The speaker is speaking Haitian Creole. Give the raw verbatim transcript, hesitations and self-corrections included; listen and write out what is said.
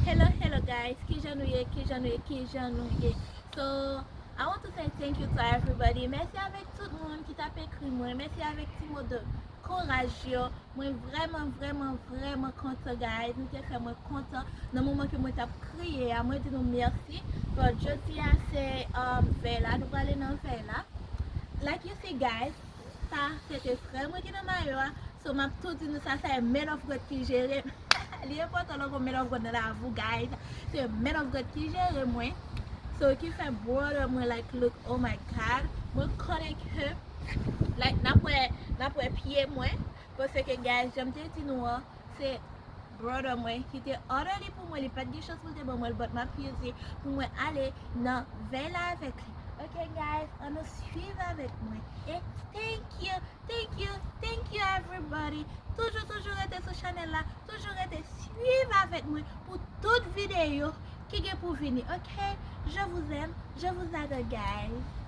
Hello, hello guys, kijan nou ye, kijan nou ye, kijan nou ye? So, I want to say thank you to everybody. Mèsi avèk tout moun ki t ap ekri mwen. Mèsi avèk ti mo de kouraj yo. Mwen vrèman, vrèman, vrèman kontan, guys. Nou te fè mwen kontan nan moman ke mwen t ap kriye a. Mwen di nou mèsi. Bon, jodi a se um, vèy la. Nou prale nan vèy la. Like you see, guys, sa se te frè mwen ki nan mayo a. So, m ap tou di nou sa, se Man of God ki jere m. Li enpòtan lè w gon Man of God nan lavi w, guys. Se Man of God ki jere mwen. So, ki fè brother mwen, like, look, oh my God. Mwen konnen ke, like, n ap wè, n ap wè pye mwen. Paske, guys, jan m te di nou an, se brother mwen ki te order li pou mwen. Li pa t gen chans pou l te ban mwen l, but m ap use li pou mwen ale nan vèy la avèk li. Ok, guys, ann nou swiv avèk mwen. E thank you, thank you, thank you everybody. Toujou, toujou rete sou chanèl la. Toujou rete swiv avèk mwen pou tout videyo ki gen pou vini. Ok? Je vous aime, je vous adore, guys.